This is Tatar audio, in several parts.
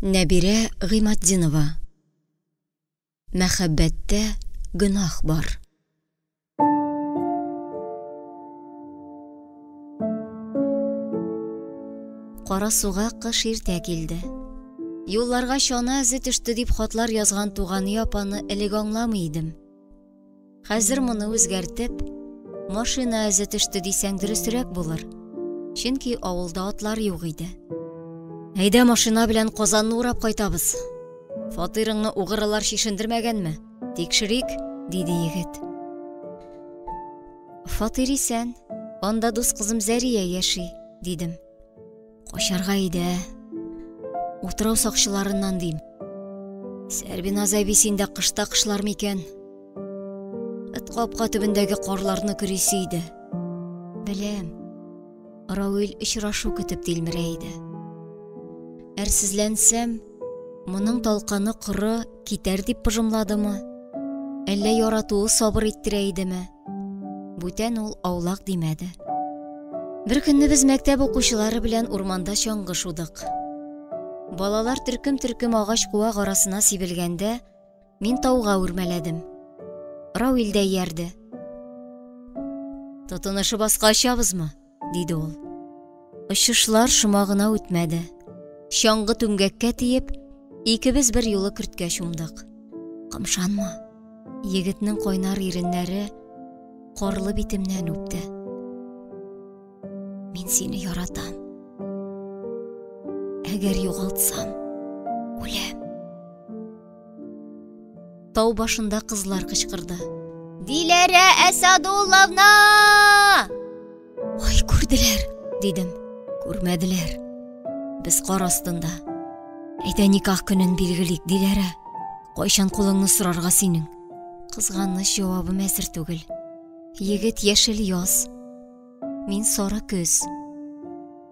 Нәбирә Гыйматдинова. Мәхәббәттә гөнаһ бар. Карасуга кыш иртә килде. Юлларга чана эзе төште дип хатлар язган туганы апаны элек аңламый идем. Хәзер моны үзгәртеп, машина эзе төште дисәң дөресрәк булыр. Чөнки авылда атлар юк иде. Әйдә машина белән Казанны урап кайтабыз. Фатирыңны угрылар чишендермәгәнме? Тикшерик, диде егет. Фатир исән, анда дус кызым Зәрия яши, дидем. Качарга иде, ә. Утрау сакчыларыннан дим. Сәрбиназ әби синдә кышта кышлар микән? Эт капка төбендәге карларны көрисе иде. Беләм. Рауил очрашу көтеп тилмерә иде. Әрсезләнсәм, моның талканы коры китәр дип пыжымладымы? Әллә яратуы сабыр иттерә идеме? Бүтән ул аулак димәде. Бер көнне без мәктәп укучылары белән урманда чаңгы шудык. Балалар төркем-төркем агач куак арасына сибелгәндә, мин тауга үрмәләдем. Рауил дә иярде. Тотынышып аска очабызмы? диде ул. Очышлар шома гына үтмәде. Чаңгы түмгәккә тиеп, икебез бер юлы көрткә чумдык. Кымшанма. Егетнең кайнар иреннәре карлы битемнән үпте. Мин сине яратам. Әгәр югалтсам, үләм. Тау башында кызлар кычкырды. Диләрә Әсадулловна! Ай, күрделәр, дидем. Күрмәделәр. Без кар астында. Әйдә никах көнен билгелик, Диләрә. Кайчан кулыңны сорарга синең? Кызганыч җавабым әзер түгел. Егет яшел яз. Мин сары көз.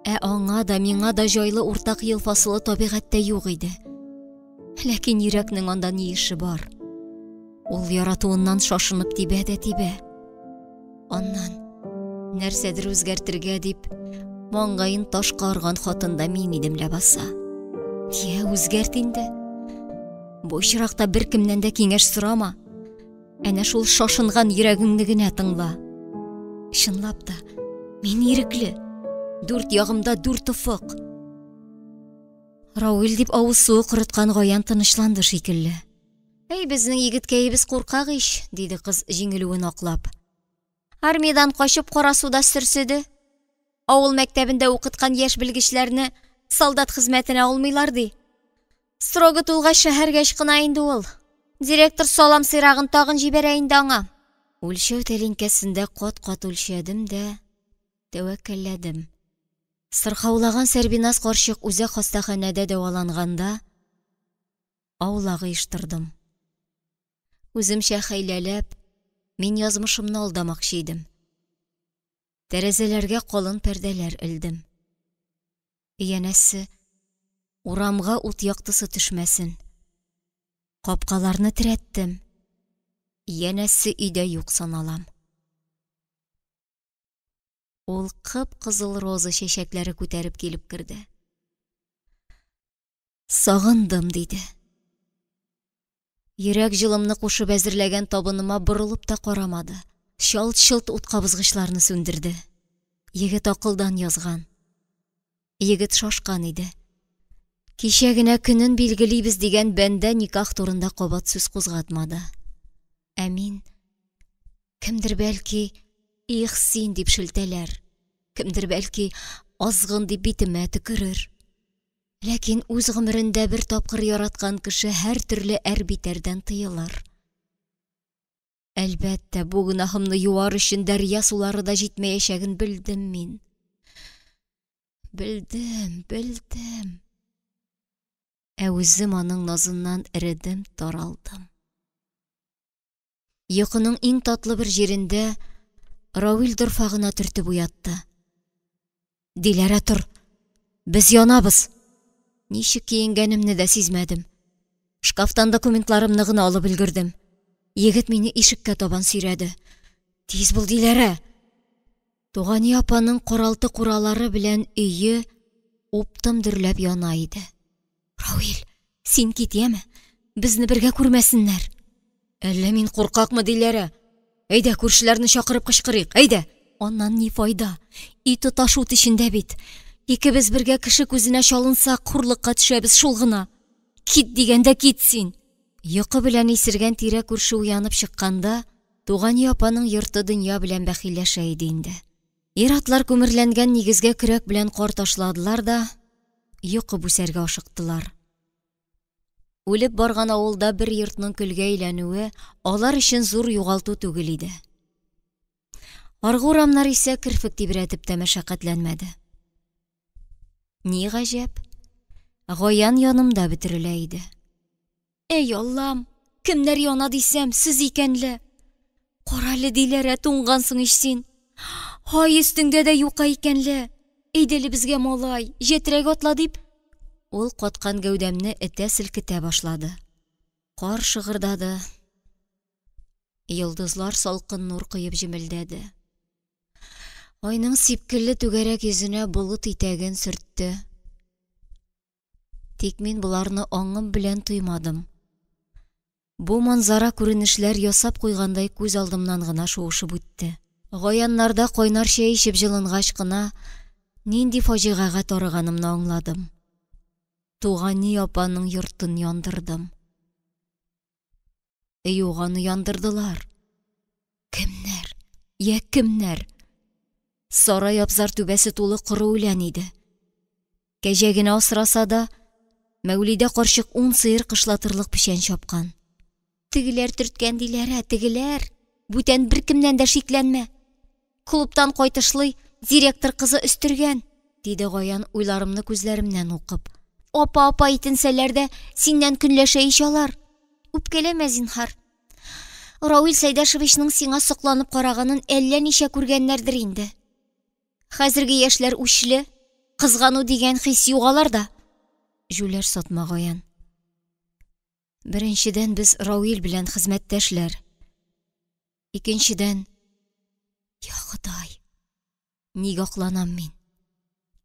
Ә аңа да, миңа да җайлы уртак ел фасылы табигатьтә юк иде. Ләкин йөрәкнең анда ни эше бар? Ул яратуыннан шашынып тибә дә тибә. Аннан нәрсәдер үзгәртергә дип, маңгаен ташка орган хатын да мин идем ләбаса. Я, үзгәрт инде. Бу очракта беркемнән дә киңәш сорама. Әнә шул шашынган йөрәгеңне генә тыңла. Чынлап та, мин ирекле. Дүрт ягымда дүрт офык. Рауил дип авыз суы корыткан Гаян тынычланды шикелле. Әй, безнең егеткәебез куркак ич, диде кыз җиңелүен аклап. Армиядән качып кара суда сөрседе. Авыл мәктәбендә укыткан яшь белгечләрне солдат хезмәтенә алмыйлар ди. Срогы тулгач шәһәргә ычкына инде ул. Директор салам сыйрагын тагын җибәрә инде аңа. Үлчәү тәлинкәсендә кат-кат үлчәдем дә, тәвәккәлләдем. Сырхаулаган Сәрбиназ карчык үзәк хастаханәдә дәваланганда, аулак оештырдым. Үземчә хәйләләп, мин язмышымны алдамакчы идем. Тәрәзәләргә калын пәрдәләр элдем. Янәсе, урамга ут яктысы төшмәсен. Капкаларны терәттем. Янәсе өйдә юк саналам. Ул кып-кызыл роза чәчәкләре күтәреп килеп керде. Сагындым, диде. Йөрәк җылымны кушып әзерләгән табыныма борылып та карамады. Чалт-чолт ут кабызгычларны сүндерде. Егет акылдан язган. Егет шашкан иде. Кичә генә көнен билгелибез дигән бәндә никах турында кабат сүз кузгатмады. Ә мин кемдер бәлки их син дип шелтәләр, кемдер бәлки азгын дип битемә төкерер. Ләкин үз гомерендә бер тапкыр яраткан кеше һәр төрле әр-битәрдән тыелыр. Әлбәттә, бу гөнаһымны юар өчен дәрья сулары да җитмәячәген белдем мин. Белдем, белдем. Ә үзем аның назыннан эредем, таралдым. Йокының иң татлы бер җирендә Равил дорфа гына төртеп уятты. Диләрә, тор. Без янабыз. Ничек киенгәнемне дә сизмәдем. Шкафтан документларымны гына алып өлгердем. Егет мине ишеккә табан сөйрәде. Тиз бул, Диләрә! Тугани апаның каралты-куралары белән өе уптым дөрләп яна иде. Равил, син кит, яме? Безне бергә күрмәсеннәр. Әллә мин куркакмы, Диләрә? Әйдә, күршеләрне чакырып кычкырыйк, әйдә. Аннан ни файда? Өй тоташ ут эчендә бит. Икебез бергә кеше күзенә чалынсак, хурлыкка төшәбез шул гына. Кит дигәндә кит син. Йокы белән исергән тирә-күрше уянып чыкканда, Тугания апаның йорты дөнья белән бәхилләшә иде инде. Ир-атлар күмерләнгән нигезгә көрәк белән кар ташладылар да, йокы бүсәргә ашыктылар. Үлеп барган авылда бер йортның көлгә әйләнүе алар өчен зур югалту түгел иде. Аргы урамнар исә керфек тибрәтеп тә мәшәкатьләнмәде. Ни гаҗәп, Гаян янымда бөтерелә иде. Әй, Аллам, кемнәр яна дисәм, сез икән лә. Карале, Диләрә, туңгансың ич син. Һай, өстеңдә дә юка икән лә. Әйдә әле безгә, малай, җәтрәк атла, дип, ул каткан гәүдәмне этә-селкетә башлады. Кар шыгырдады. Йолдызлар салкын нур коеп җемелдәде. Айның сипкелле түгәрәк йөзенә болыт итәген сөртте. Тик мин боларны аңым белән тоймадым. Бу манзара күренешләр ясап куйгандай күз алдымнан гына шуышып үтте. Гаяннарда кайнар чәй эчеп җылынгач кына, нинди фаҗигагә тарыганымны аңладым. Тугани апаның йортын яндырдым. Юк, аны яндырдылар. Кемнәр? Йә кемнәр? Сарай абзар түбәсе тулы коры үлән иде. Кәҗә генә асраса да, Мәүлидә карчык ун сыер кышлатырлык печән чапкан. Тегеләр төрткән диләр, ә тегеләр. Бүтән беркемнән дә шикләнмә. Клубтан кайтышлый директор кызы өстергән, диде Гаян уйларымны күзләремнән укып. Апа-апа итенсәләр дә, синнән көнләшә ич алар. Үпкәләмә, зинһар. Рауил Сәйдәшевичның сиңа сокланып караганын әллә ничә күргәннәрдер инде. Хәзерге яшьләр үчле, кызгану дигән хис юк аларда. Җүләр сатма, Гаян. Беренчедән, без Рауил белән хезмәттәшләр. Икенчедән, я Ходай, ник акланам мин?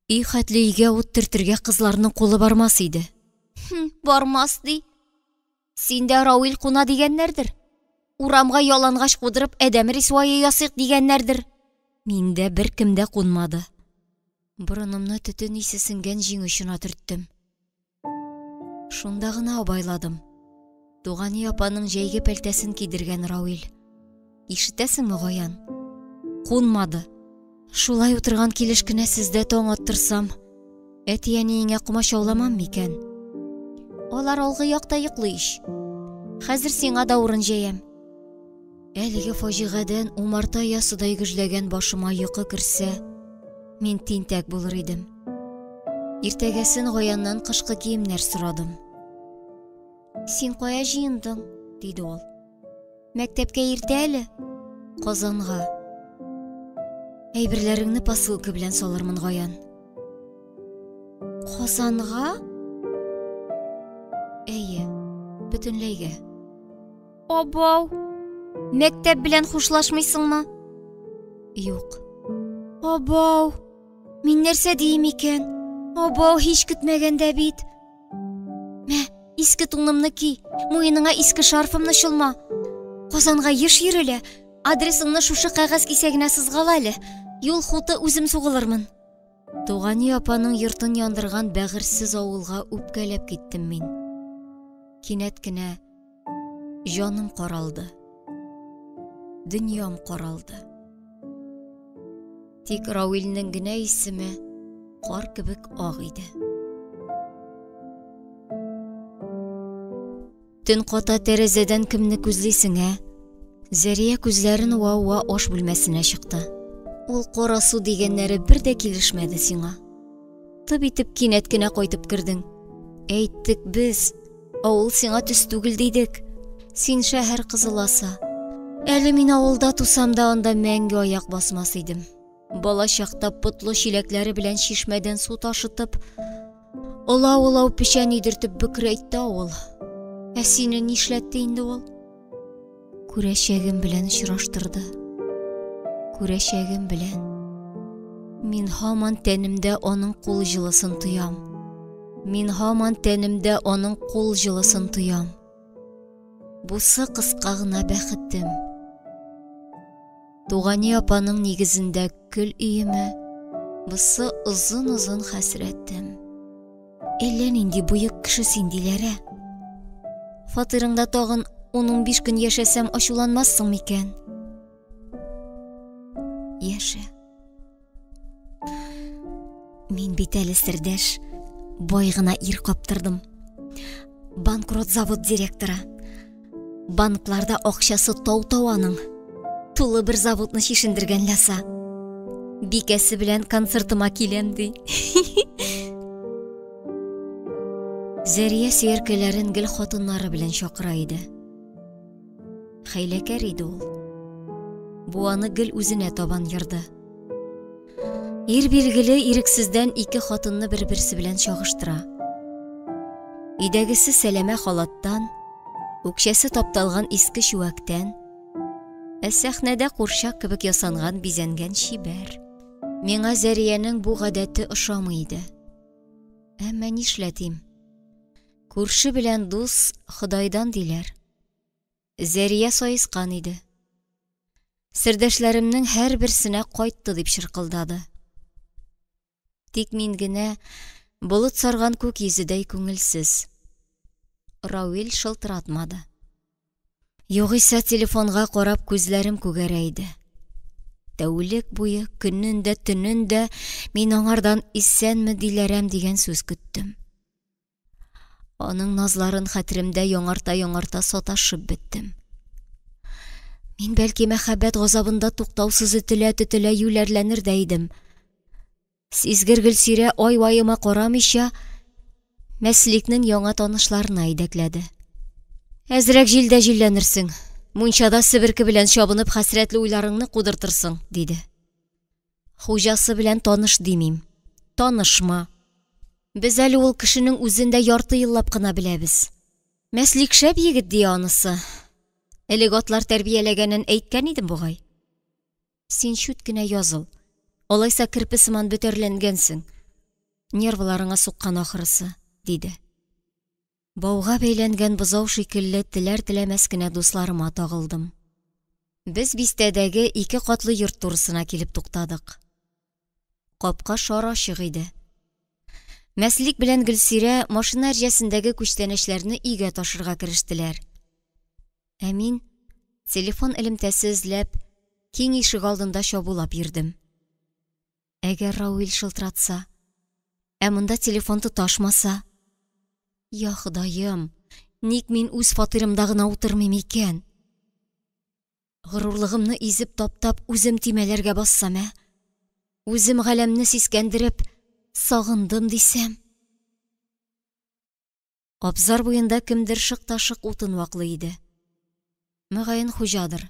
Өй хәтле өйгә ут төртергә кызларның кулы бармас иде. Хм, бармас ди. Синдә Рауил куна дигәннәрдер. Урамга ялангач кудырып адәм рисвае ясыйк дигәннәрдер. Миндә беркем дә кунмады. Борынымны төтен исе сеңгән җиң очына төрттем. Шунда гына абайладым. Тугани апаның җәйге пәлтәсен кидергән Рауил. Ишетәсеңме, Гаян? Кунмады. Шулай утырган килеш кенә сездә таң аттырсам, әти-әниеңә комачауламам микән? Алар алгы якта йоклый ич. Хәзер сиңа да урын җәям. Әлеге фаҗигадән умарта ясыдай гөжләгән башыма йокы керсә, мин тинтәк булыр идем. Иртәгәсен Гаяннан кышкы киемнәр сорадым. Син кая җыендың? диде ул. Мәктәпкә иртә әле. Казанга. Әйберләреңне посылка белән салырмын, Гаян. Казанга? Әйе, бөтенләйгә. Абау! Мәктәп белән хушлашмыйсыңмы? Юк. Абау! Мин нәрсә диим икән? Абау, һич көтмәгәндә бит. Мә, иске тунымны ки, муеныңа иске шарфымны чолма. Казанга еш йөрелә. Адресыңны шушы кәгазь кисәгенә сызгала әле. Юл хуты үзем сугылырмын. Тугани апаның йортын яндырган бәгырьсез авылга үпкәләп киттем мин. Кинәт кенә җаным каралды. Дөньям каралды. Тик Рауилнең генә исеме кар кебек ак иде. Төн ката тәрәзәдән кемне күзлисең, ә? Зәрия күзләрен уа-уа аш бүлмәсенә чыкты. Ул кара су дигәннәре бер дә килешмәде сиңа. Тып итеп кинәт кенә кайтып кердең. Әйттек без, авыл сиңа төс түгел дидек. Син шәһәр кызы ласа. Әле мин авылда тусам да анда мәңге аяк басмас идем. Бала чакта потлы чиләкләре белән чишмәдән су ташытып, олау-олау печән өйдертеп бөкрәйтте авыл. Ә сине нишләтте инде ул? Күрәчәгем белән очраштырды. Күрәчәгем белән. Мин һаман тәнемдә аның кул җылысын тоям. Мин һаман тәнемдә аның кул җылысын тоям. Бусы кыска гына бәхетем. Тугани апаның нигезендә көл өеме, бусы озын-озын хәсрәтем. Әллә нинди боек кеше син, Диләрә. Фатирыңда тагын 10-15 көн яшәсәм, ачуланмассың микән? Яшә. Мин бит әле сердәш, бай гына ир каптырдым. Банкрот завод директоры. Банкларда акчасы тау-тау аның. Тулы бер заводны чишендергән ләса. Бикәсе белән концертыма киләм ди. Зәрия сөяркәләрен гел хатыннары белән чакыра иде. Хәйләкәр иде ул. Бу аны гел үзенә табан ерды. Ир билгеле ирексездән ике хатынны бер-берсе белән чагыштыра. Өйдәгесе сәләмә халаттан, үкчәсе тапталган иске чүәктән, ә сәхнәдә курчак кебек ясанган бизәнгән чибәр. Миңа Зәриянең бу гадәте ошамый иде. Әмма нишләтим? Күрше белән дус Ходайдан диләр. Зәрия саескан иде. Сердәшләремнең һәрберсенә кайтты дип чыркылдады. Тик мин генә болыт сарган күк йөзедәй күңелсез. Рауил шылтыратмады. Югыйсә телефонга карап күзләрем күгәрә иде. Тәүлек буе, көнен дә, төнен дә мин аңардан исәнме Диләрәм дигән сүз көттем. Аның назларын хәтеремдә яңарта-яңарта саташып беттем. Мин бәлки мәхәббәт газабында туктаусыз өтелә-төтелә юләрләнер дә идем. Сизгер Гөлсирә ай-ваема карамыйча, Мәсликнең яңа танышларына әйдәкләде. Әзрәк җилдә җилләнерсең, мунчада себерке белән чабынып хәсрәтле уйларыңны кудыртырсың, диде. Хуҗасы белән таныш димим. Танышма. Без әле ул кешенең үзен дә ярты еллап кына беләбез. Мәслик шәп егет ди анысы. Элек атлар тәрбияләгәнен әйткән идем бугай. Син чүт кенә языл. Алайса керпе сыман бөтәрләнгәнсең. Нервыларыңа суккан ахрысы, диде. Бауга бәйләнгән бозау шикелле теләр-теләмәс кенә дусларыма тагылдым. Без бистәдәге ике катлы йорт турысына килеп туктадык. Капка шар ачык иде. Мәслик белән Гөлсирә машина әрҗәсендәге күчтәнәчләрне өйгә ташырга керештеләр. Ә мин, телефон элемтәсе эзләп, киң ишек алдында чабулап йөрдем. Әгәр Рауил шылтыратса, ә монда телефон тоташмаса? Я Ходаем, ник мин үз фатирымда гына утырмыйм икән? Горурлыгымны изеп таптап, үзем төймәләргә бассам, ә? Үзем галәмне сискәндереп, сагындым дисәм? Абзар буенда кемдер шык та шык утын ваклый иде. Мөгаен, хуҗадыр.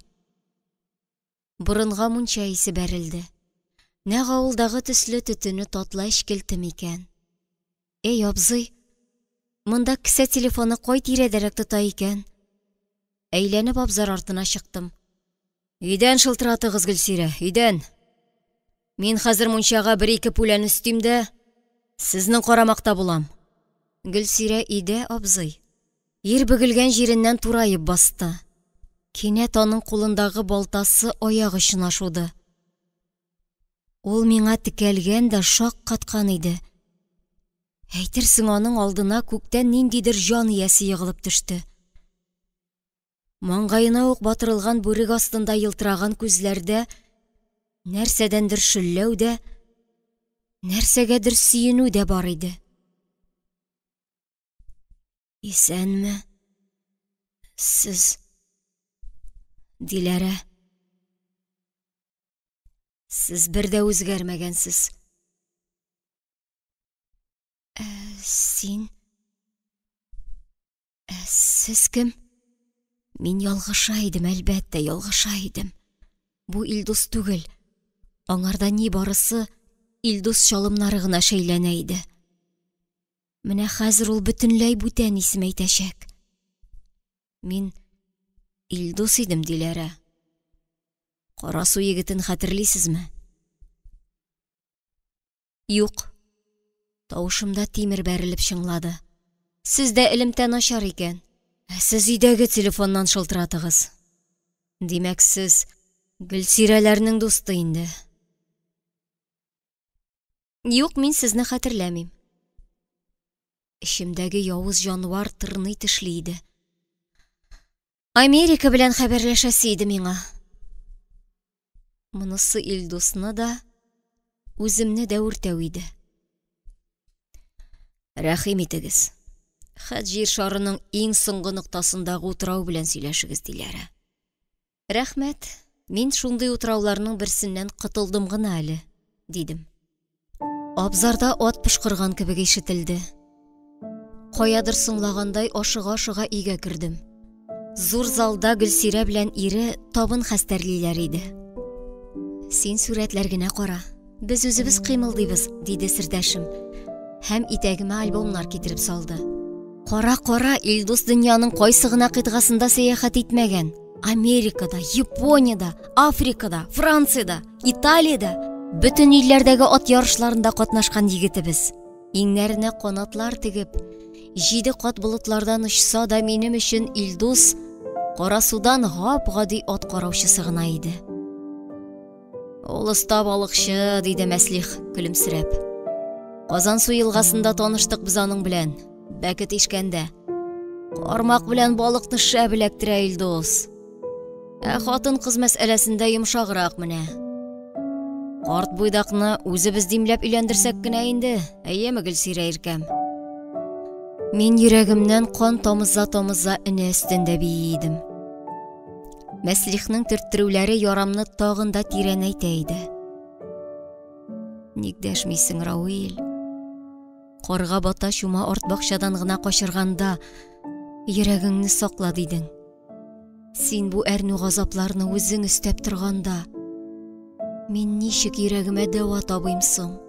Борынга мунча исе бәрелде. Нәкъ авылдагы төсле төтене татлы әчкелтем икән. Эй, абзый, монда кесә телефоны кай тирәдәрәк тота икән? Әйләнеп абзар артына чыктым. Өйдән шылтыратыгыз, Гөлсирә, өйдән. Мин хәзер мунчага бер-ике пүлән өстим дә, сезнең карамакта булам. Гөлсирә өйдә, абзый. Ир бөгелгән җиреннән тураеп басты. Кинәт аның кулындагы балтасы аяк очына шуды. Ул миңа текәлгән дә шаккаткан иде. Әйтерсең, аның алдына күктән ниндидер җан иясе егылып төште. Маңгаена ук батырылган бүрек астында елтыраган күзләрдә нәрсәдәндер шөлләү дә, нәрсәгәдер сөенү дә бар иде. Исәнме? Сез Диләрә. Сез бер дә үзгәрмәгәнсез. Ә син? Ә сез кем? Мин ялгыша идем, әлбәттә, ялгыша идем. Бу Илдус түгел. Аңарда ни барысы Илдус чалымнары гына шәйләнә иде. Менә хәзер ул бөтенләй бүтән исем әйтәчәк. Мин Илдус идем, Диләрә. Карасу егетен хәтерлисезме? Юк. Тавышымда тимер бәрелеп чыңлады. Сездә элемтә начар икән. Ә сез өйдәге телефоннан шылтыратыгыз. Димәк, сез Гөлсирәләрнең дусты инде. Юк, мин сезне хәтерләмим. Эчемдәге явыз җанвар тырный тешли иде. Америка белән хәбәрләшәсе иде миңа. Монысы Илдусны да, үземне дә үртәү иде. Рәхим итегез. Хәт җир шарының иң соңгы ноктасындагы утрау белән сөйләшегез, Диләрә. Рәхмәт, мин шундый утрауларның берсеннән котылдым гына әле, дидем. Абзарда ат пошкырган кебек ишетелде. Каядыр соңлагандай ашыга-ашыга өйгә кердем. Зур залда Гөлсирә белән ире табын хәстәрлиләр иде. Син сурәтләр генә кара. Без үзебез кыймылдыйбыз, диде сердәшем. Һәм итәгемә альбомнар китереп салды. Кара, кара, Илдус дөньяның кайсы гына кыйтгасында сәяхәт итмәгән. Америкада, Япониядә, Африкада, Франциядә, Италиядә, бөтен илләрдәге ат ярышларында катнашкан егетебез. Иңнәренә канатлар тегеп, җиде кат болытлардан очса да минем өчен Илдус Карасудан гап-гади ат караучысы гына иде. Ул оста балыкчы, диде Мәслих, көлемсерәп. Казансу елгасында таныштык без аның белән. Бәке тишкәндә. Кармак белән балыкны шәп эләктерә Илдус. Ә хатын-кыз мәсьәләсендә йомшаграк менә. Карт буйдакны үзебез димләп өйләндерсәк кенә инде, әйеме, Гөлсирә иркәм? Мин йөрәгемнән кан тамыза-тамыза энә өстендә бии идем. Мәслихнең төрттерүләре ярамны тагын да тирәнәйтә иде. Ник дәшмисең, Рауил? Карга бата чума арт бакчадан гына качырганда, йөрәгеңне сакла дидең. Син бу әрнү газапларны үзең өстәп торганда, мин ничек йөрәгемә дәва табыйм соң?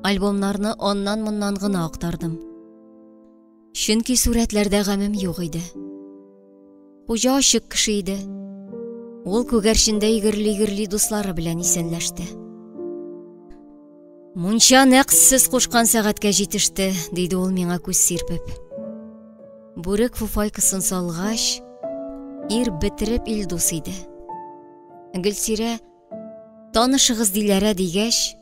Альбомнарны аннан-моннан гына актардым. Чөнки сурәтләрдә гамем юк иде. Хуҗа ачык кеше иде. Ул күгәрчендәй гөрли-гөрли дуслары белән исәнләште. Мунча нәкъ сез кушкан сәгатькә җитеште, диде ул миңа күз сирпеп. Бүрек фуфайкасын салгач, ир бетереп Илдус иде. Гөлсирә, танышыгыз Диләрә дигәч,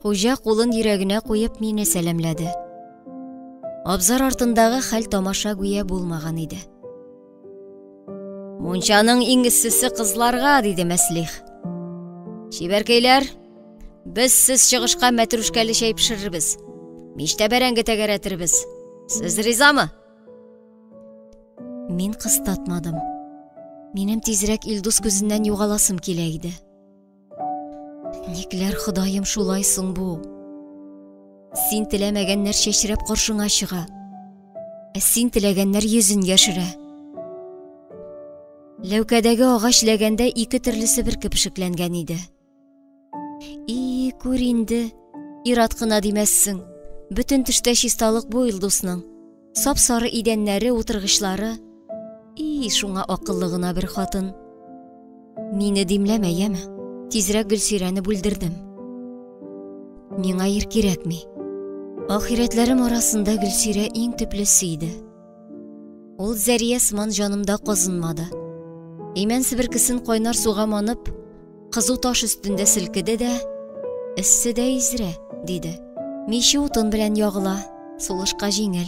Хуҗа кулын йөрәгенә куеп мине сәламләде. Абзар артындагы хәл тамаша гүя булмаган иде. Мунчаның иң эссесе кызларга, диде Мәслих. Чибәркәйләр, без сез чыгышка мәтрүшкәле чәй пешерербез. Мичтә бәрәңге тәгәрәтербез. Сез ризамы? Мин кыстатмадым. Минем тизрәк Илдус күзеннән югаласым килә иде. Никләр, Ходаем, шулай соң бу? Син теләмәгәннәр чәчрәп каршыңа чыга. Ә син теләгәннәр йөзен яшерә. Ләүкәдәге агач ләгәндә ике төрле себерке пешекләнгән иде. И, күр инде, ир-ат кына димәссең. Бөтен төштә чисталык бу Илдусның. Сап-сары идәннәре, утыргычлары. И, шуңа акыллы гына бер хатын. Мине димләмә, яме. Тизрәк Гөлсирәне бүлдердем. Миңа ир кирәкми. Ахирәтләрем арасында Гөлсирә иң төплесе иде. Ул Зәрия сыман җанымда казынмады. Имән себеркесен кайнар суга манып, кызу таш өстендә селкеде дә, эссе дә изрә, диде. Миче утын белән ягыла, сулышка җиңел.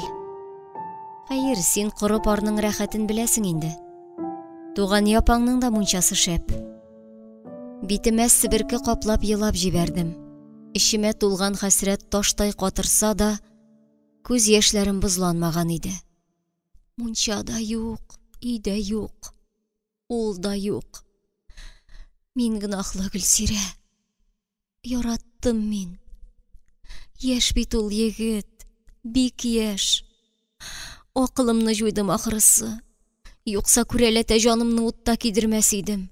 Хәер, син коры парның рәхәтен беләсең инде. Туган япаңның да мунчасы шәп. Битемә себерке каплап елап җибәрдем. Эчемә тулган хәсрәт таштай катырса да, күз яшьләрем бозланмаган иде. Мунча да юк, өйдә юк. Ул да юк. Мин гөнаһлы, Гөлсирә. Яраттым мин. Яшь бит ул егет, бик яшь. Акылымны җуйдым ахрысы. Юкса күрәләтә җанымны утта кидермәс идем.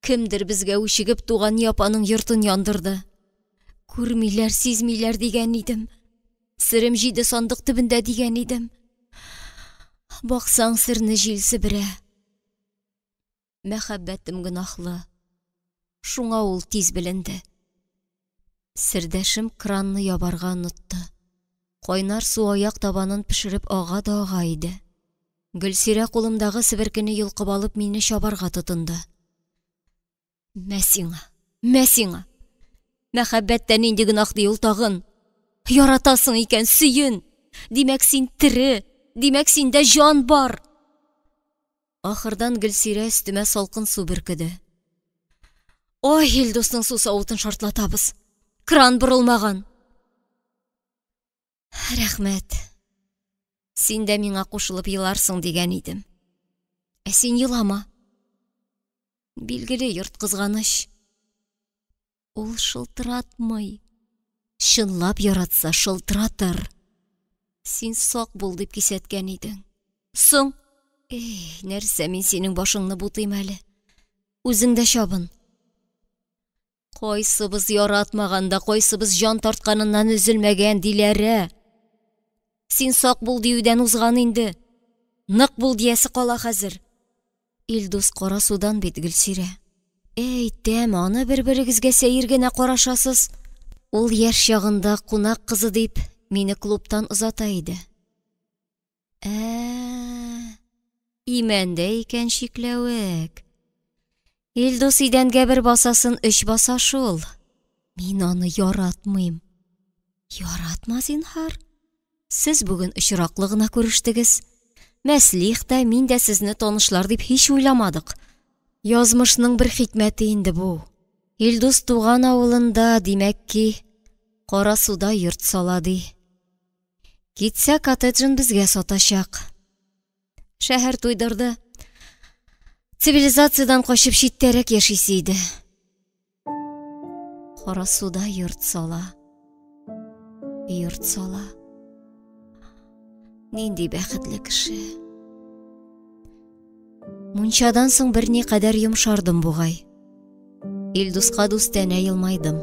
Кемдер безгә үчегеп туган япаның йортын яндырды. Күрмиләр, сизмиләр дигән идем. Серем җиде сандык төбендә дигән идем. Баксаң, серне җил себерә. Мәхәббәтем гөнаһлы. Шуңа ул тиз беленде. Сердәшем кранны ябарга онытты. Кайнар су аяк табанын пешереп ага да ага иде. Гөлсирә кулымдагы себеркене йолкып алып мине чабарга тотынды. Мә сиңа, мә сиңа! Мәхәббәттә нинди гөнаһ ди ул тагын? Яратасың икән, сөен! Димәк, син тере, димәк, синдә җан бар! Ахырдан Гөлсирә өстемә салкын су бөркеде. Ой, Илдусның су савытын шартлатабыз. Кран борылмаган. Рәхмәт. Син дә миңа кушылып еларсың дигән идем. Ә син елама. Билгеле, йорт кызганыч. Ул шылтыратмый. Чынлап яратса, шылтыратыр. Син сак бул дип кисәткән идең. Соң, эй, нәрсә мин синең башыңны бутыйм әле. Үзең дә чабын. Кайсыбыз яратмаган да, кайсыбыз җан тартканыннан өзелмәгән, Диләрә. Син сак бул диюдән узган инде. Нык бул диясе кала хәзер. Илдус кара судан бит, Гөлсирә. Әйтәм, аны бер-берегезгә сәер генә карашасыз. Ул яшь чагында кунак кызы дип, мине клубтан озата иде. Ә, имәндә икән чикләвек. Илдус идәнгә бер басасын өч баса шул. Мин аны яратмыйм. Яратма, зинһар. Сез бүген очраклы гына күрештегез. Мәслих тә, мин дә сезне танышлар дип һич уйламадык. Язмышның бер хикмәте инде бу. Илдус туган авылында, димәк ки, Карасуда йорт сала ди. Китсә, коттеджын безгә сатачак. Шәһәр туйдырды. Цивилизациядән качып читтәрәк яшисе иде. Карасуда йорт сала. Йорт сала. Нинди бәхетле кеше. Мунчадан соң берникадәр йомшардым бугай. Илдуска дустанә елмайдым.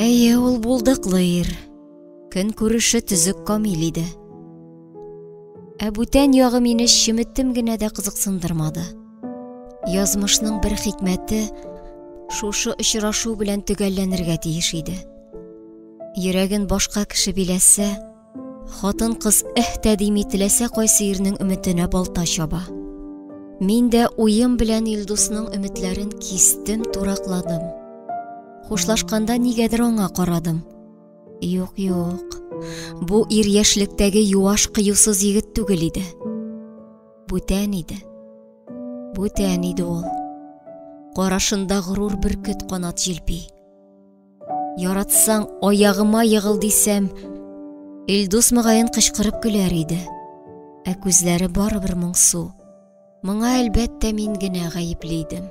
Әйе, ул булдыклы ир. Көн күреше төзек камил иде. Ә бүтән ягы мине чеметем генә дә кызыксындырмады. Язмышның бер хикмәте шушы очрашу белән төгәлләнергә тиеш иде. Йөрәген башка кеше биләсә, хатын-кыз эһ тә дими теләсә кайсы ирнең өметенә балта чаба. Мин дә уем белән Илдусның өметләрен кистем, туракладым. Хушлашканда нигәдер аңа карадым. Юк, юк. Бу ир яшьлектәге юаш кыюсыз егет түгел иде. Бүтән иде. Бүтән иде ул. Карашында горур бөркет канат җилпи. Яратсаң, аягыма егыл дисәм, Илдус мөгаен кычкырып көләр иде. Ә күзләре барыбер моңсу. Моңа әлбәттә мин генә гаепле идем.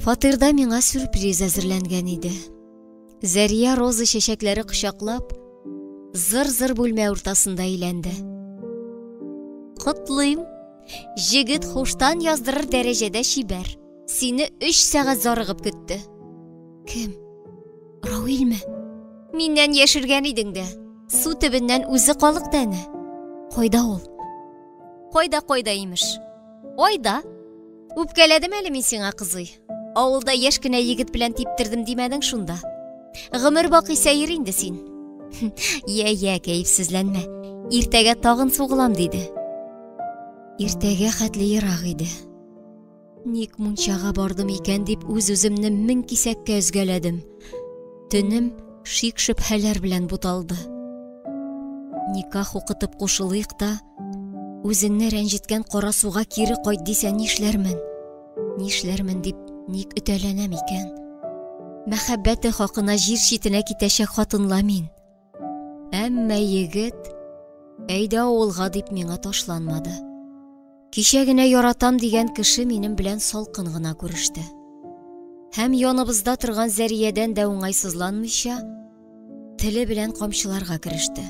Фатирда миңа сюрприз әзерләнгән иде. Зәрия роза чәчәкләре кочаклап, зыр-зыр бүлмә уртасында әйләнде. Котлыйм! Җегет хуштан яздырыр дәрәҗәдә чибәр. Сине өч сәгать зарыгып көтте. Кем? Рауилме? Миннән яшергән идең дә. Су төбеннән үзе калыкты әнә. Кайда ул? Кайда-кайда имеш? Айда. Үпкәләдем әле мин сиңа, кызый. Авылда яшь кенә егет белән типтердем димәдең шунда. Гомер бакый сәер инде син. Йә-йә, кәефсезләнмә. Иртәгә тагын сугылам, диде. Иртәгә хәтле ерак иде. Ник мунчага бардым икән дип үз-үземне мең кисәккә өзгәләдем. Төнем шик-шөбһәләр белән буталды. Никах укытып кушылыйк та, Үзеңне рәнҗеткән кара суга кире кайт дисә нишләрмен? Нишләрмен дип ник өтәләнәм икән? Мәхәббәте хакына җир читенә китәчәк хатынла мин. Әмма егет әйдә авылга дип миңа ташланмады. Кичә генә яратам дигән кеше минем белән салкын гына күреште. Һәм яныбызда торган Зәриядән дә уңайсызланмыйча, теле белән камчыларга кереште.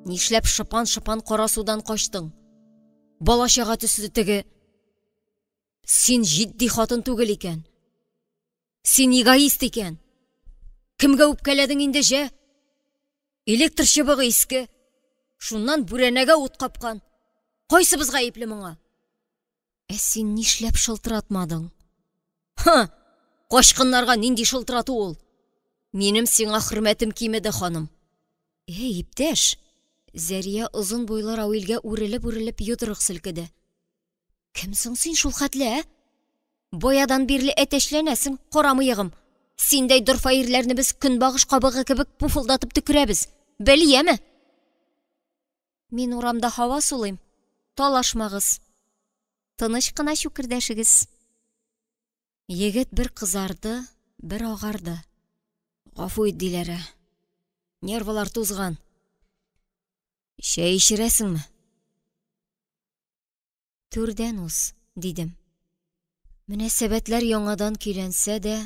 Нишләп шыпан-шыпан кара судан качтың? Бала-чага төсле теге. Син җитди хатын түгел икән. Син эгоист икән. Кемгә үпкәләдең инде, җә? Электр чыбыгы иске. Шуннан бүрәнәгә ут капкан. Кайсыбыз гаепле моңа? Ә син нишләп шылтыратмадың? Һы! Качкыннарга нинди шылтырату ул? Минем сиңа хөрмәтем кимеде, ханым. Эй, иптәш! Зәрия озын буйлы Рауилгә үрелеп-үрелеп йодрык селкеде. Кем соң син шул хәтле, ә? Баядан бирле әтәчләнәсең, кара мыегым. Синдәй дорфа ирләрне без көнбагыш кабыгы кебек пуфылдатып төкерәбез. Бел, яме? Мин урамда һава сулыйм. Талашмагыз. Тыныч кына чүкердәшегез. Егет бер кызарды, бер агарды. Гафу ит, Диләрә. Нервылар тузган. Чәй эчерәсеңме? Түрдән уз, дидем. Мөнәсәбәтләр яңадан көйләнсә дә,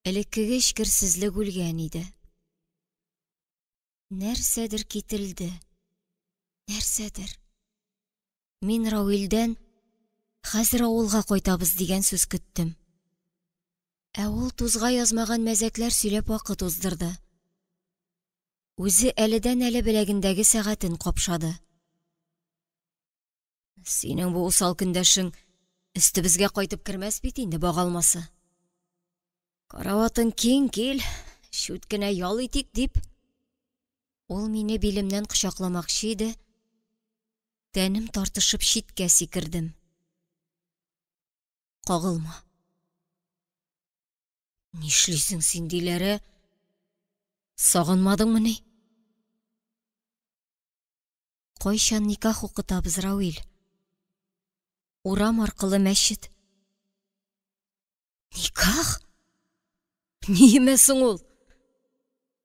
элеккеге эчкерсезлек үлгән иде. Нәрсәдер кителде. Нәрсәдер. Мин Рауилдән хәзер авылга кайтабыз дигән сүз көттем. Ә ул тузга язмаган мәзәкләр сөйләп вакыт уздырды. Үзе әледән-әле беләгендәге сәгатен капшады. Синең бу усал көндәшең өстебезгә кайтып кермәс бит инде, багалмасы. Караватың киң, кил, чүт кенә ял итик, дип, ул мине билемнән кочакламакчы иде, тәнем тартышып читкә сикердем. Кагылма. Нишлисең син, Диләрә? Сагынмадыңмыни? Кайчан никах укытабыз, Рауил? Урам аркылы мәчет. Никах? Ниемә соң ул?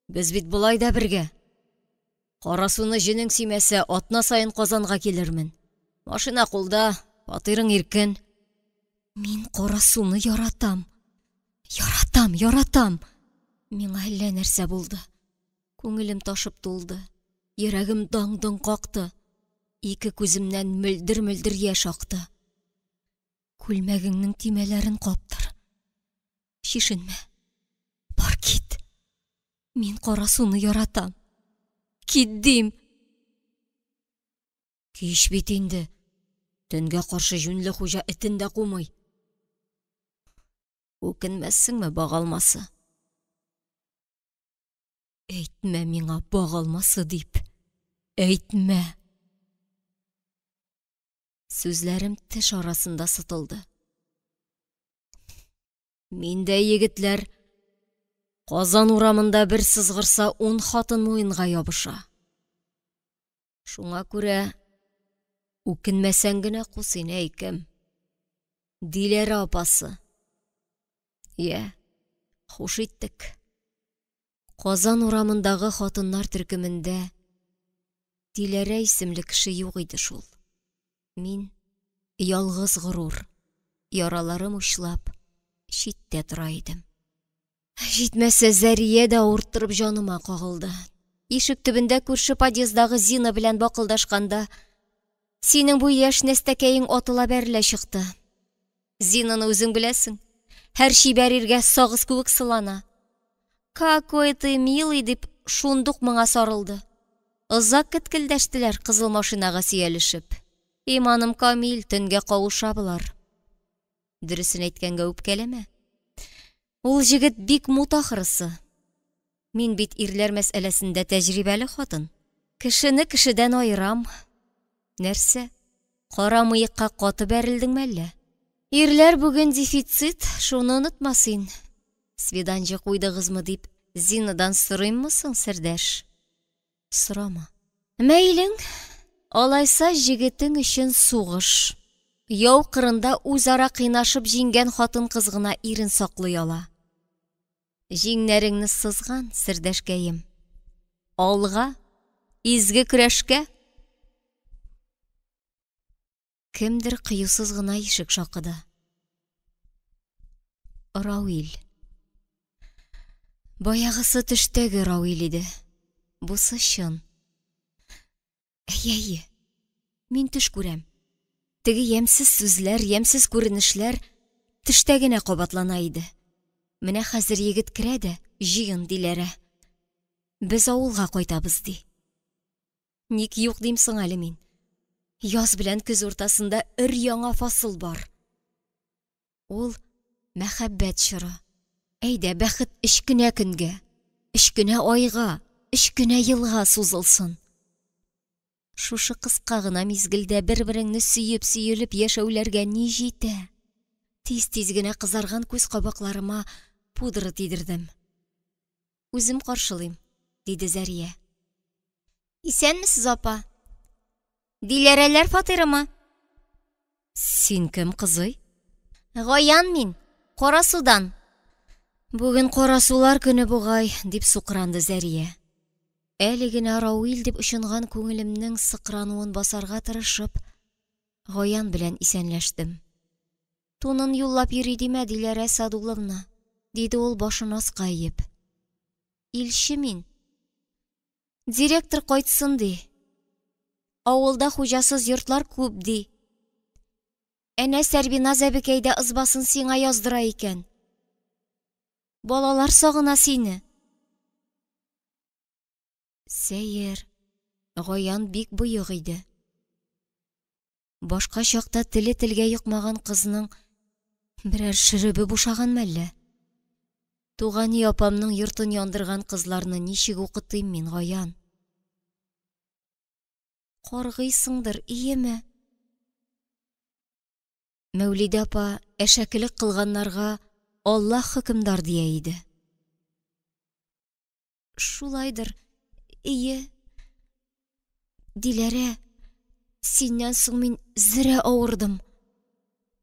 Без бит болай да бергә. Карасуны җенең сөймәсә, атна саен Казанга килермен. Машина кулда, фатирың иркен. Мин Карасуны яратам. Яратам, яратам. Миңа әллә нәрсә булды. Күңелем ташып тулды, йөрәгем даң-доң какты, ике күземнән мөлдер-мөлдер яшь акты. Күлмәгеңнең төймәләрен каптыр. Чишенмә. Бар кит. Мин кара суны яратам. Кит дим. Кич бит инде. Төнгә каршы җүнле хуҗа этен дә кумый. Үкенмәссеңме, багалмасы? Әйтмә миңа багалмасы дип. Әйтмә. Сүзләрем теш арасында сытылды. Миндә егетләр Казан урамында бер сызгырса ун хатын муенга ябыша. Шуңа күрә үкенмәсәң генә ку син, әй кем. Диләрә апасы. Йә, хуш иттек. Казан урамындагы хатыннар төркемендә Диләрә исемле кеше юк иде шул. Мин, ялгыз горур, яраларым учлап, читтә тора идем. Җитмәсә, Зәрия дә авырттырып җаныма кагылды. Ишек төбендә күрше подъезддагы Зина белән бакылдашканда, синең бу яшь нәстәкәең атыла бәрелә чыкты. Зинаны үзең беләсең, һәр чибәр иргә сагыз кебек сылана. Какой ты милый, дип шундук моңа сарылды. Озак кеткелдәштеләр кызыл машинага сөялешеп. Иманым камил, төнгә кавыша болар. Дөресен әйткәнгә үпкәләмә. Ул җегет бик мут ахрысы. Мин бит ирләр мәсьәләсендә тәҗрибәле хатын. Кешене кешедән аерам. Нәрсә? Кара мыекка каты бәрелдеңме әллә? Ирләр бүген дефицит, шуны онытма син. Свиданҗы куйдыгызмы дип, Зинадан сорыйммы соң, сердәш? Сорама. Мәйлең, алайса җегетең өчен сугыш. Яу кырында үзара кыйнашып җиңгән хатын-кыз гына ирен саклый ала. Җиңнәреңне сызган, сердәшкәем. Алга, изге көрәшкә! Кемдер кыюсыз гына ишек шакыды. Рауил. Баягысы төштәге Рауил иде. Бусы чын. Әйе, әйе. Мин төш күрәм. Теге ямьсез сүзләр, ямьсез күренешләр төштә генә кабатлана иде. Менә хәзер егет керә дә, җыен, Диләрә. Без авылга кайтабыз, ди. Ник юк дим соң әле мин? Яз белән көз уртасында өр-яңа фасыл бар. Ул мәхәббәт чоры. Әйдә, бәхет өч кенә көнгә, өч кенә айга, өч кенә елга сузылсын. Шушы кыска гына мизгелдә бер-береңне сөеп-сөелеп яшәүләргә ни җитә? Тиз-тиз генә кызарган күз кабакларыма пудра тидердем. Үзем каршылыйм, диде Зәрия. Исәнмесез, апа. Диләрәләр фатирымы? Син кем, кызый? Гаян мин, Карасудан. Бүген Карасулар көне бугай, дип сукранды Зәрия. Әле генә Рауил дип очынган күңелемнең сыкрануын басарга тырышып, Гаян белән исәнләштем. Тунын юллап йөри димә, Диләрә Садулловна, диде ул башын аска иеп. Илче мин. Директор кайтсын, ди. Авылда хуҗасыз йортлар күп, ди. Әнә Сәрбиназ әбекәй дә ызбасын сиңа яздыра икән. Балалар сагына сине. Сәер, Гаян бик боек иде. Башка чакта теле телгә йокмаган кызның берәр шөребе бушаган мәллә? Тугани апамның йортын яндырган кызларны ничек укытыйм мин, Гаян? Каргыйсыңдыр, иеме? Мәүлидә апа әшәкелек кылганнарга Аллаһ хөкемдар дия иде. Шулайдыр, ие. Диләрә, синнән соң мин зерә авырдым.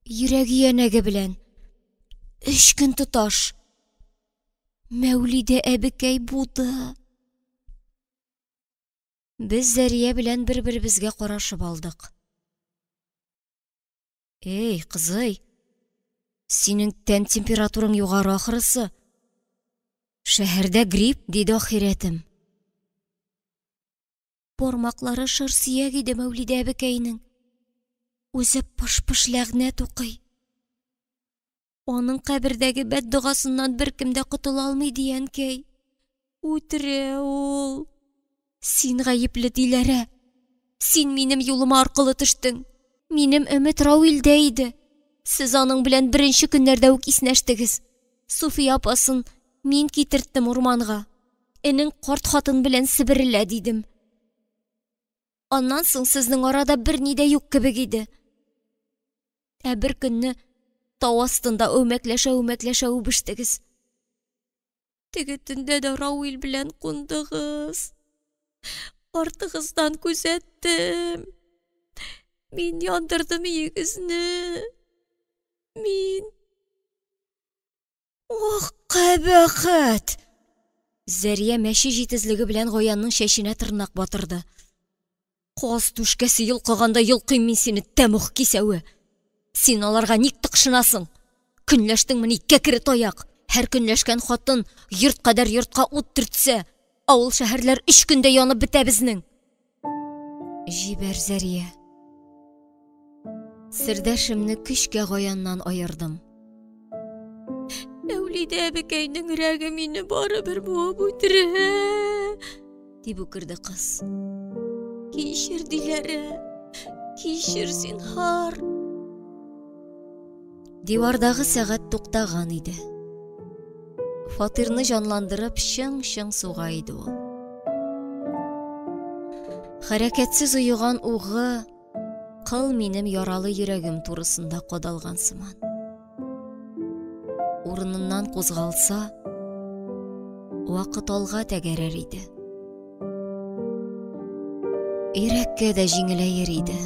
Йөрәк өянәге белән. Өч көн тоташ. Мәүлидә әбекәй буды. Без Зәрия белән бер-беребезгә карашып алдык. Эй, кызый, синең тән температураң югары ахрысы. Шәһәрдә грипп, диде ахирәтем. Бармаклары шыр сөяк иде Мәүлидә әбекәйнең. Үзе пыш-пыш ләгънәт укый. Аның кабердәге бәддогасыннан беркем дә котыла алмый, ди әнкәй. Үтерә ул. Син гаепле, Диләрә. Син минем юлыма аркылы төштең. Минем өмет Рауилдә иде. Сез аның белән беренче көннәрдә үк иснәштегез. Суфия апасын мин китерттем урманга. Энең карт хатын белән себерелә, дидем. Аннан соң сезнең арада берни дә юк кебек иде. Ә бер көнне тау астында әүмәкләшә-әүмәкләшә үбештегез. Теге төндә дә Рауил белән кундыгыз. Артыгыздан күзәттем. Мин яндырдым өегезне. Мин. Ох, кабахәт! Зәрия мәче җитезлеге белән Гаянның чәченә тырнак батырды. Каз түшкәсе йолкыганда йолкыйм мин сине, тәмуг кисәве! Син аларга ник тыкшынасың? Көнләштеңмени, кәкре таяк? Һәр көнләшкән хатын йорт кадәр йортка ут төртсә, авыл-шәһәрләр өч көндә янып бетә безнең. Җибәр, Зәрия. Сердәшемне көчкә Гаяннан аердым. Мәүлидә әбекәйнең өрәге мине барыбер буып үтерә, дип үкерде кыз. Кичер, Диләрә, кичер, зинһар. Дивардагы сәгать туктаган иде. Фатирны җанландырып, чың-чың суга иде ул. Хәрәкәтсез оеган угы кыл минем яралы йөрәгем турысында кадалган сыман. Урыныннан кузгалса, вакыт алга тәгәрәр иде. Йөрәккә дә җиңеләер иде.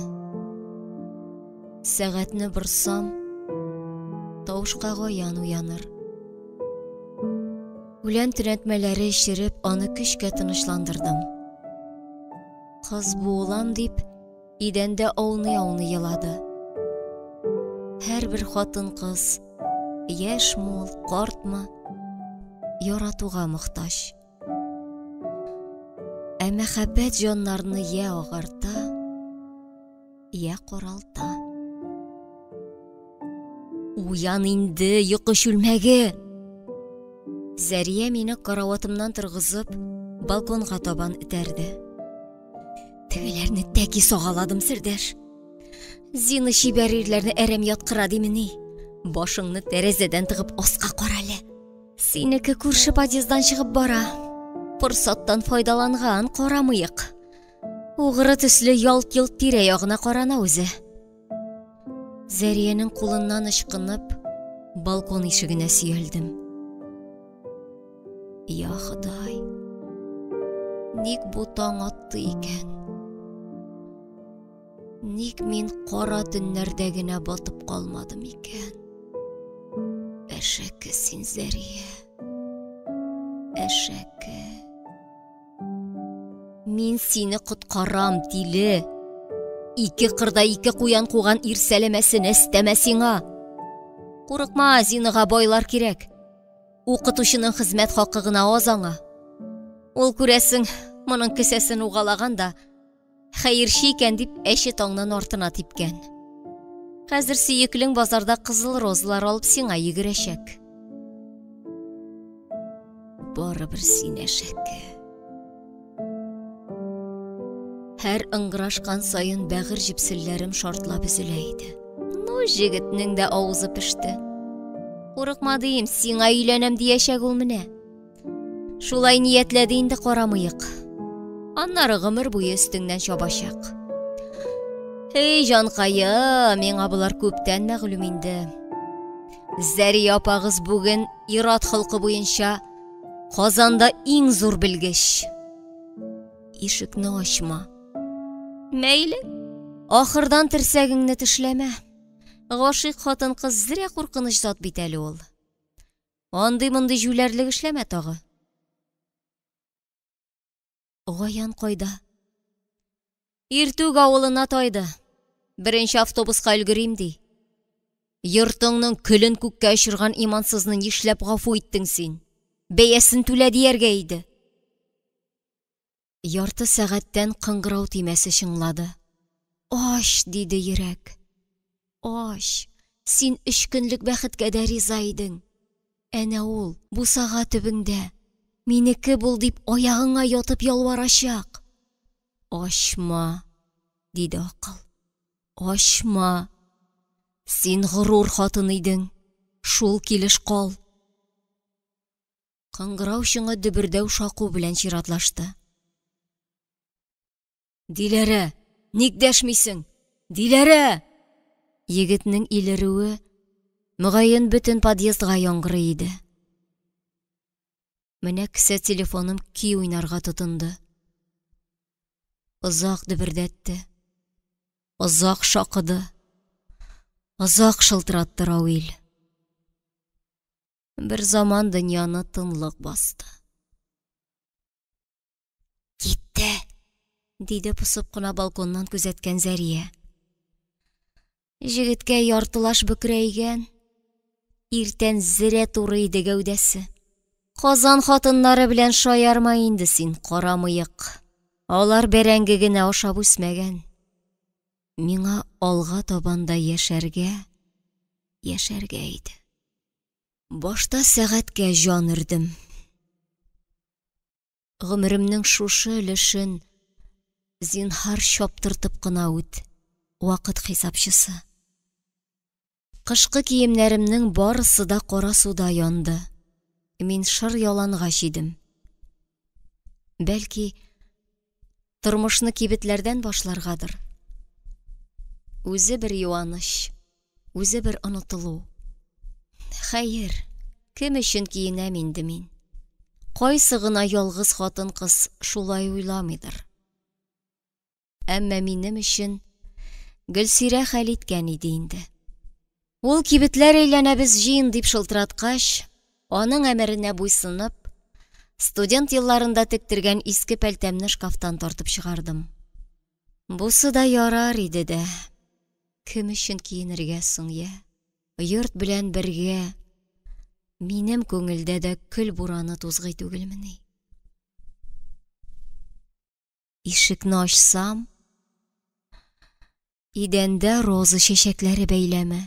Сәгатьне борсам, тавышка Гаян уяныр. Үлән төнәтмәләре эчереп, аны көчкә тынычландырдым. Кыз буылам дип, идәндә ауный-ауный елады. Һәрбер хатын-кыз, яшьме ул, картмы, яратуга мохтаҗ. Ә мәхәббәт җаннарны я агарта, я каралта. Уян инде, йокы чүлмәге! Зәрия мине караватымнан торгызып, балконга табан этәрде. Тегеләрне тәки сагаладым, сердәш. Зина чибәр ирләрне әрәм яткыра димени? Башыңны тәрәзәдән тыгып аска кара әле. Синеке күрше подъезддан чыгып бара. Форсаттан файдаланган кара мыек. Угры төсле ялт-йолт тирә-ягына карана үзе. Зәриянең кулыннан ычкынып, балкон ишегенә сөялдем. Я Ходай, ник бу таң атты икән? Ник мин кара төннәрдә генә батып калмадым икән? Әшәке син, Зәрия. Әшәке. Мин сине коткарам, тиле. Ике кырда ике куян куган ир сәләмәсен әстәмә сиңа. Курыкма, Зинага байлар кирәк. Укытучының хезмәт хакы гына аз аңа. Ул, күрәсең, моның кесәсен угалаган да, Хәерче икән дип әче таңнан артына типкән. Хәзер сөеклең базарда кызыл розалар алып сиңа йөгерәчәк. Барыбер син әшәке. Һәр ыңгырашкан саен бәгырь җепселләрем шартлап өзелә иде. Ну, җегетнең дә авызы пеште. Курыкма дием, сиңа өйләнәм диячәк ул менә. Шулай ниятләде инде кара мыек. Аннары гомер буе өстеңнән чабачак. Эй, җанкаем, миңа болар күптән мәгълүм инде. Зәрия апагыз бүген ир-ат холкы буенча Казанда иң зур белгеч. Ишекне ачма. Мәйле, ахырдан терсәгеңне тешләмә. Гашыйк хатын-кыз зря куркыныч зат бит әле ул. Андый-мондый җүләрлек эшләмә тагы. Гаян кайда? Иртүк авылына тайды. Беренче автобуска өлгерим ди. Йортыңның көлен күккә очырган имансызны нишләп гафу иттең син? Бәясен түлә дияргә иде. Ярты сәгатьтән кыңгырау төймәсе чыңлады. Ач, диде йөрәк. Ач, син өч көнлек бәхеткә дә риза идең. Әнә ул, бусага төбеңдә, минеке бул дип аягыңа ятып ялварачак. Ачма, диде акыл. Ачма. Син горур хатын идең, шул килеш кал. Кыңгырау чыңы дөбердәү шаку белән чиратлашты. Диләрә, ник дәшмисең? Диләрә! Егетнең илерүе, мөгаен, бөтен подъездга яңгырый иде. Менә кесә телефоным көй уйнарга тотынды. Озак дөбердәтте. Озак шакыды. Озак шылтыратты Рауил. Бер заман дөньяны тынлык басты. Китте, диде посып кына балконнан күзәткән Зәрия. Җегеткә яртылаш бөкрәйгән, иртән зерә туры иде гәүдәсе. Казан хатыннары белән шаярма инде син, кара мыек. Алар бәрәңге генә ашап үсмәгән. Миңа алга табан да яшәргә, яшәргә иде. Башта сәгатькә җан өрдем. Гомеремнең шушы өлешен зинһар чаптыртып кына үт, вакыт хисапчысы. Кышкы киемнәремнең барысы да кара суда янды. Мин шыр ялангач идем. Бәлки, тормышны кибетләрдән башларгадыр. Үзе бер юаныч, үзе бер онытылу. Хәер, кем өчен киенәм инде мин? Кайсы гына ялгыз хатын-кыз шулай уйламыйдыр? Әмма минем өчен Гөлсирә хәл иткән иде инде. Ул кибетләр әйләнәбез җыен дип шылтыраткач, аның әмеренә буйсынып, студент елларында тектергән иске пәлтәмне шкафтан тартып чыгардым. Бусы да ярар иде дә. Кем өчен киенергә соң, я? Йорт белән бергә минем күңелдә дә көл бураны тузгый түгелмени? Ишекне ачсам, идәндә роза чәчәкләре бәйләме.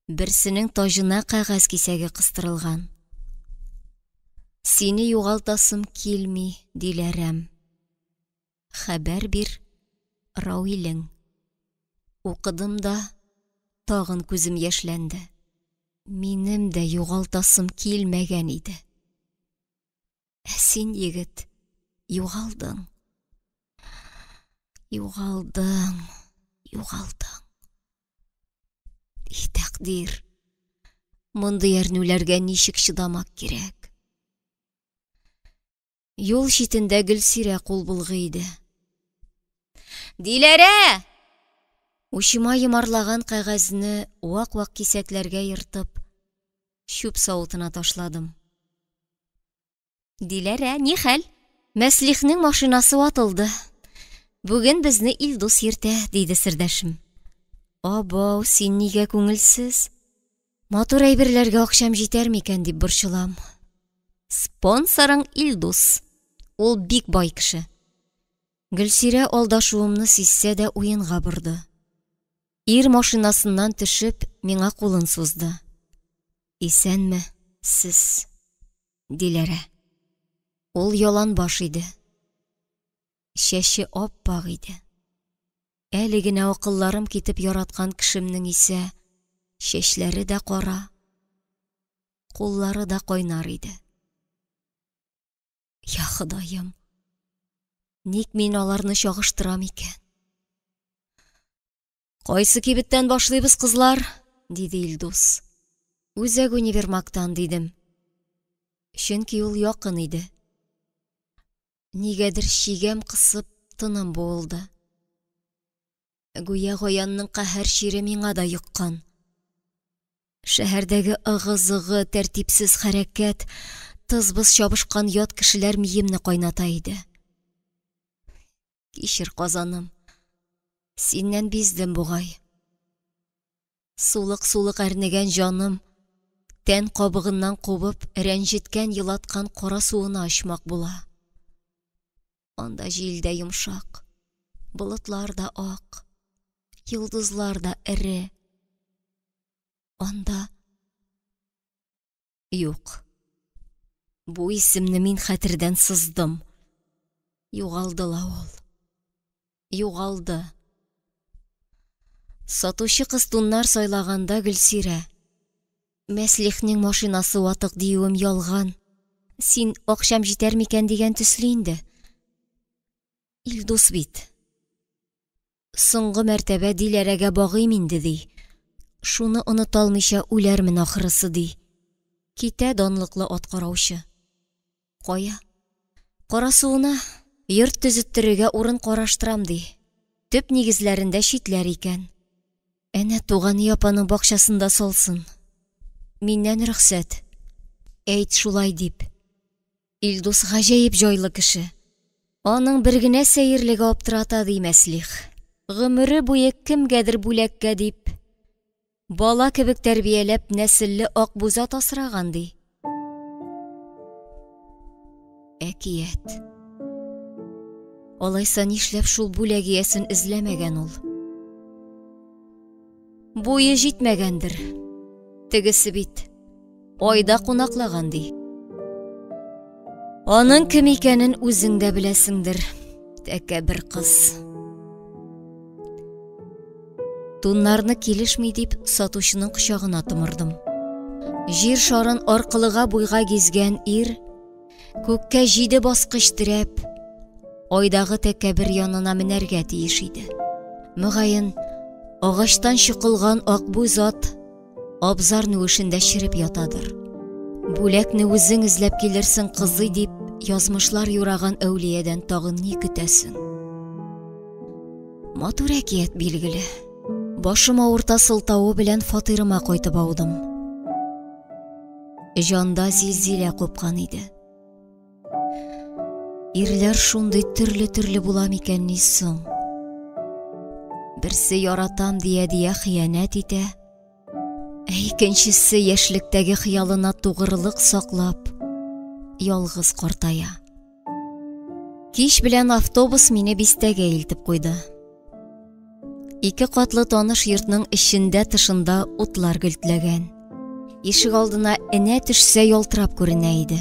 Берсенең таҗына кәгазь кисәге кыстырылган. Сине югалтасым килми, Диләрәм. Хәбәр бир, Рауилең. Укыдым да, тагын күзем яшьләнде. Минем дә югалтасым килмәгән иде. Ә син, егет, югалдың. Югалдың, югалдың. И тәкъдир, мондый әрнүләргә ничек чыдамак кирәк? Юл читендә Гөлсирә кул болгый иде. Диләрә! Учыма йомарлаган кәгазьне вак-вак кисәкләргә ертып, чүп савытына ташладым. Диләрә, ни хәл? Мәслихнең машинасы ватылды. Бүген безне Илдус йөртә, диде сердәшем. Абау, син нигә күңелсез? Матур әйберләргә акчам җитәр микән дип борчылам. Спонсорың Илдус. Ул бик бай кеше. Гөлсирә алдашуымны сизсә дә уенга борды. Ир машинасыннан төшеп, миңа кулын сузды. Исәнме, сез, Диләрә. Ул яланбаш иде. Чәче ап-ак иде. Әле генә акылларым китеп яраткан кешемнең исә чәчләре дә кара, куллары да кайнар иде. Я Ходаем, ник мин аларны чагыштырам икән? Кайсы кибеттән башлыйбыз, кызлар? диде Илдус. Үзәк универмагтан, дидем. Чөнки ул якын иде. Нигәдер чигәм кысып, тыным буылды. Гүя Гаянның каһәр чире миңа да йоккан. Шәһәрдәге ыгы-зыгы, тәртипсез хәрәкәт, тыз-быз чабышкан ят кешеләр миемне кайната иде. Кичер, Казаным, синнән биздем бугай. Сулык-сулык әрнегән җаным, тән кабыгыннан кубып, рәнҗеткән-елаткан кара суына очмак була. Анда җил дә йомшак, болытлар да ак, йолдызлар да эре. Анда Юк. Бу исемне мин хәтердән сыздым. Югалды ла ул. Югалды. Сатучы кыз туннар сайлаганда Гөлсирә. Мәслихнең машинасы ватык диюем ялган. Син акчам җитәр микән дигән төсле инде. Илдус бит. Соңгы мәртәбә Диләрәгә багыйм инде, ди. Шуны оныта алмыйча үләрмен ахрысы, ди. Китә данлыклы ат караучы. Кая? Карасуына, йорт төзеттерергә урын караштырам, ди. Төп нигезләрендә читләр икән. Әнә Тугания апаның бакчасында салсын. Миннән рөхсәт. Әйт шулай дип. Илдус гаҗәеп җайлы кеше. Аның бер генә сәерлеге аптырата, ди Мәслих. Гомере буе кемгәдер бүләккә дип, бала кебек тәрбияләп нәселле акбүз ат асраган, ди. Әкият. Алайса нишләп шул бүләк иясен эзләмәгән ул? Буе җитмәгәндер. Тегесе бит айда кунаклаган ди. Аның кем икәнен үзең дә беләсеңдер, тәкәббер кыз. Туннарны килешми дип сатучының кочагына томырдым. Җир шарын аркылыга буйга гизгән ир Күккә җиде баскыч терәп, айдагы тәкәбер янына менәргә тиеш иде. Мөгаен, агачтан чокылган акбүз ат абзар нүешендә череп ятадыр. Бүләкне үзең эзләп килерсең, кызый, дип язмышлар юраган әүлиядән тагын ни көтәсең? Матур әкият, билгеле. Башым авырта сылтавы белән фатирыма кайтып аудым. Җанда зилзилә купкан иде. Ирләр шундый төрле-төрле була микәнни соң? Берсе яратам дия-дия хыянәт итә, ә икенчесе яшьлектәге хыялына тугрылык саклап, ялгыз картая. Кич белән автобус мине бистәгә илтеп куйды. Ике катлы таныш йортның эчендә-тышында утлар гөлтләгән. Ишек алдына энә төшсә ялтырап күренә иде.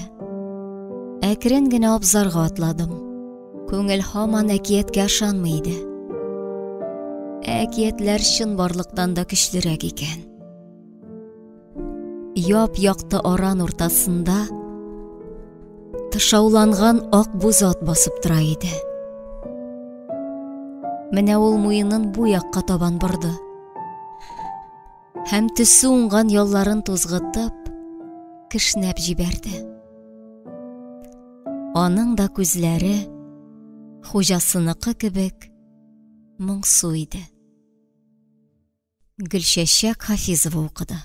Әкрен генә абзарга атладым. Күңел һаман әкияткә ышанмый иде. Ә әкиятләр чынбарлыктан да көчлерәк икән. Яп-якты аран уртасында тышауланган ак буз ат басып тора иде. Менә ул муенын бу якка табан борды. Һәм төсе уңган ялларын тузгытып, кешнәп җибәрде. Аның да күзләре хуҗасыныкы кебек моңсу иде. Гөлчәчәк Хафизова укыды.